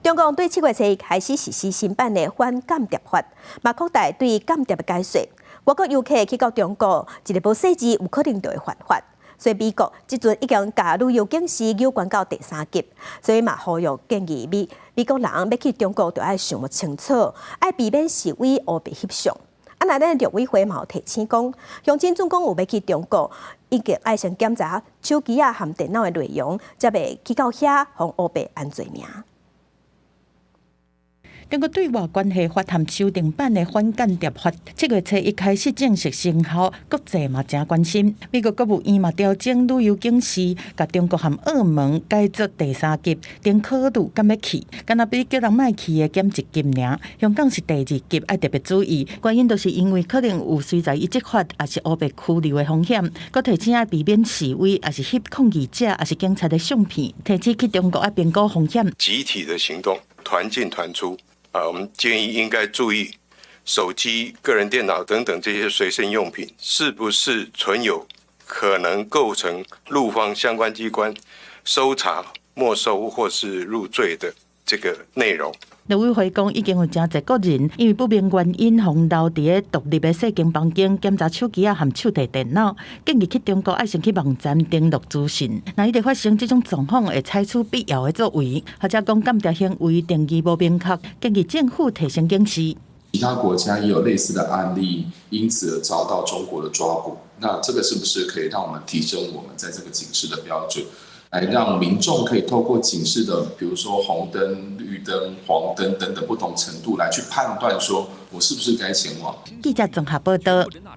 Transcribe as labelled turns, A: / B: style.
A: 中共對七月初開始實施新版的反間諜法，嘛擴大對間諜的解說。外國遊客去到中國，一个無細緻，有可能就會犯法。所以美國這陣已經共旅遊警示降到第三級，所以嘛呼籲建議美國人欲去中國，就愛想清楚，愛避免示威烏白翕相。啊，若咱陸委會嘛有提醒講，鄉親準講有欲去中國，一定愛先檢查手機仔和電腦的內容，才袂去到遐予烏白安罪名。
B: 中國對外關係法和修訂版的反間諜法，七月初一開始正式生效，國際嘛誠關心。美國國務院嘛調整旅遊警示，共中國和澳門改做第三級，等考慮敢欲去。敢若比叫人莫去的減一級爾，香港是第二級，愛特別注意。原因就是因為可能有隨在伊執法，抑是烏白拘留的風險。閣提醒愛避免示威，抑是翕抗議者，抑是警察的相片。提醒去中國愛評估風險。
C: 集體的行動，團進團出。啊，我們建議應該注意手機、個人電腦等等這些隨身用品，是不是存有可能構成陸方相關機關搜查、沒收或是入罪的這個內容。
B: 陸委會講，已經有誠濟國人因為不明原因，予留佇咧獨立的細間房間檢查手機仔和手提電腦，建議去中國愛先去網站登錄資訊。若一旦發生這種狀況，會採取必要的作為。或者講間諜行為定義無明確，建議政府提升警示。
D: 其他國家也有類似的案例，因此而遭到中國的抓捕。那這個是不是可以讓我們提升我們在這個警示的標準？來讓民眾可以透過警示的，比如說紅燈、綠燈、黃燈等等不同程度來去判斷，說我是不是該前往。
B: 記者綜合報道。